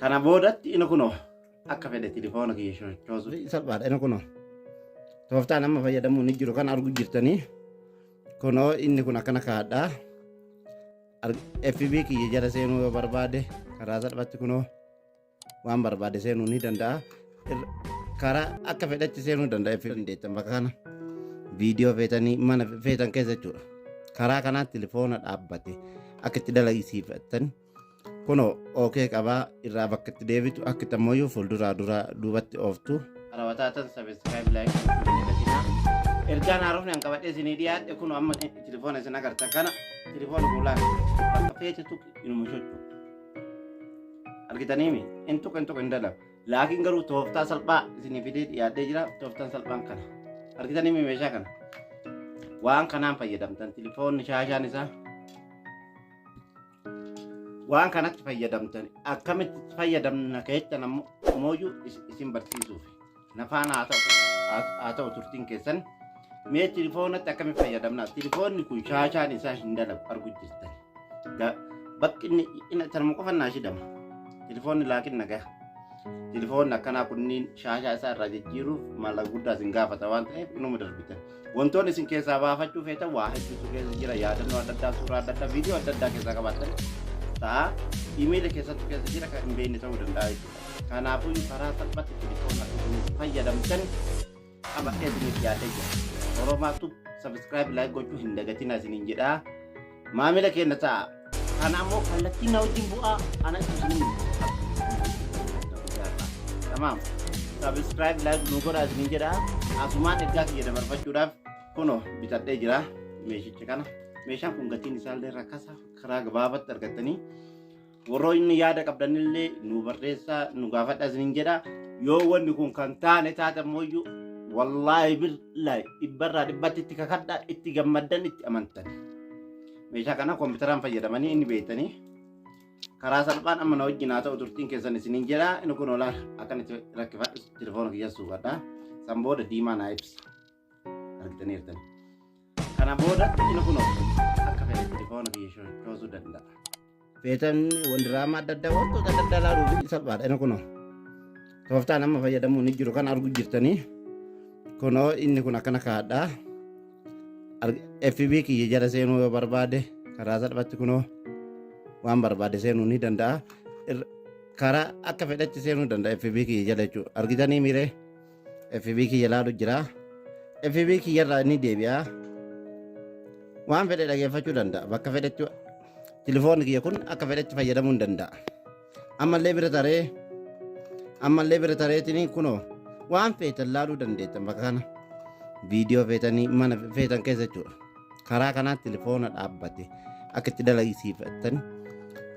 Kana boodatti inni kunoo akka fedhe tilifoona kiyya sochoosu. Salphaadha inni kunoo. Tooftaan amma fayyadamuu ni jiru kan argu jirtanii. Kunoo inni kun akkana kaadhaa. FB kiyya jala seenuu yoo barbaade karaa salphatti kunoo waan barbaade seenuu ni danda'a. Karaa akka fedhatti seenuu danda'a FB dandeettan bakka kana. Viidiyoo feetanii mana feetan keessa jechuudha. Karaa kanaan tilifoona dhaabbate akka itti dalagisiifattan kunoo ookee qabaa irraa bakka itti deebitu akka itti ammoo fuulduraa duraa duubatti ooftu. Raawwataatan subscribe like dagatinaa. Ergaan haarofni an qabadhee isinii dhiyaadhe kunoo amma tilifoona isin agartan kana tilifoona fuulaan bakka feete tuqi inuma socho'u. Argitaniimi in tuqa in tuqa hin dalagu. Laakiin garuu tooftaa salphaa isinii fidee dhiyaadhee jira tooftaan salphaan kana. Argitaniimi meeshaa kana. Waan kanaan fayyadamtan tilifoonni shaashaan isaa waan kanatti fayyadamtan akkamitti itti fayyadamna keettan ammoo isin barsiisuuf nafaan haa ta'u haa ta'u turtiin keessan mee tilifoonatti akkamitti fayyadamna tilifoonni kun shaashaan isaa hin dalagu argu jirtan bakki inni inni tanuma qofa naa shidama tilifoonni laakiin nagaa tilifoonni akkanaa kunniin shaashaa isaa irraa jijjiiruuf maallaqa guddaa isin gaafata waan ta'eef inuma darbitan. Wantoonni isin keessaa baafachuu feetan waa hedduutu keessa jira. Yaadannoo adda addaa, suuraa adda addaa, viidiyoo adda addaa keessaa qabaattan ta'a. Imeela keessattu keessa jira kan hin beekne ta'uu danda'a jechuudha. Kanaafuu karaa salphaatti tilifoona isin fayyadamtan qabadhee isiniif dhiyaatee jira. Oromaatu subscribe like gochuu hin dagatinaa isiniin jedhaa. Maamila keenya ta'a. Kana ammoo kallattiin na wajjin bu'aa ana isin Tamaam. Subscribe like nu godhaa isiniin jedhaa. Asumaan ergaa kiyya dabarfachuudhaaf kunoo bitadhee jira meeshicha kana. Meeshaan kun gatiin isaallee rakasa karaa gabaabatti argattanii warroonni yaada qabdanillee nu barreessaa nu gaafadhaa isiniin jedha. Yoo wanni kun kan taane taate ammoo wallaahi billaahi dhibbarraa dhibbatti itti kakadhaa itti gammaddan itti amantan. Meeshaa kana kompiitaraan fayyadamanii inni beektanii karaa salphaan amma na wajjin haa ta'u turtiin keessan isiniin jedha. Inni kun olaal akkan itti rakkifadhu telefoona kiyya suuqadha. San booda diimaa naa ibsa. Argitaniirtani. Kana booda inni kun akka fedhe telefoona kiyya sochoosuu danda'a. Feetan diraamaa adda addaa wantoota adda addaa ilaaluuf salphaadha. Inni kunoo tooftaan amma fayyadamuu ni jiru kan argu jirtanii. Kunoo inni kun akkana kaadhaa. FB kiyya jala seenuu yoo barbaade karaa salphatti kunoo waan barbaade seenuu ni danda'a. Karaa akka fedhatti seenuu danda'a FB kiyya jala jechuudha. Argitanii miiree FB kiyya ilaalu jira. FB kiyya irraa ni deebi'a. Waan fedhe dhageeffachuu danda'a. Bakka fedhetti tilifoonni kiyya kun akka fedhetti fayyadamuu hin danda'a. Ammallee bira taree ammallee bira tareetiin kunoo waan feetan laaluu dandeettan bakka kana viidiyoo feetanii mana feetan keessa jechuudha. Karaa kanaan tilifoona dhaabbate akka itti dalagisiifattan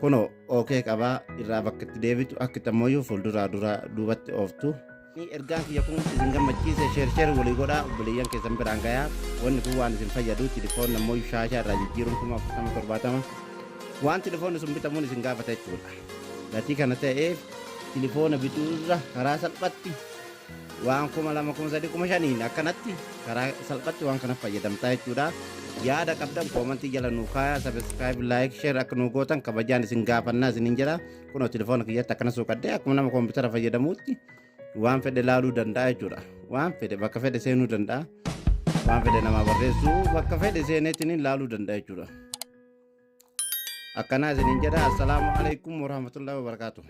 kunoo ookee qabaa irraa bakka itti deebitu akka itti ammoo fuulduraa duraa duubatti ooftu. Ergaan kiyya kun isin gammachiise share share walii godhaa obboleeyyan keessan biraan gayaa wanni kun waan isin fayyadu tilifoonni ammoo shaashaa irraa jijjiiruun 40,000 70 waan tilifoonni sun bitamuun isin gaafata jechuudha. Gatii kana ta'eef tilifoona bituurra karaa salphatti waan 2,000 3,000 5,000 akkanatti karaa salphatti waan kana fayyadamtaa jechuudha. Yaada qabdan koomantii jala nuu kaayaa subscribe like share akka nuu gootan kabajaan isin gaafannaa isiniin jedha. Kunoo tilifoona kiyyatti akkana suuqadhee akkuma nama koompitara fayyadamuutti waan fedhe laaluu danda'a jechuudha. Waan fedhe bakka fedhe seenuu danda'a. Waan fedhe namaa barreessuu bakka fedhe seeneetiin laaluu danda'a jechuudha. Akkanaa isiniin jedha. Assalaamu alaikum warahmatullahi wabarakaatuh.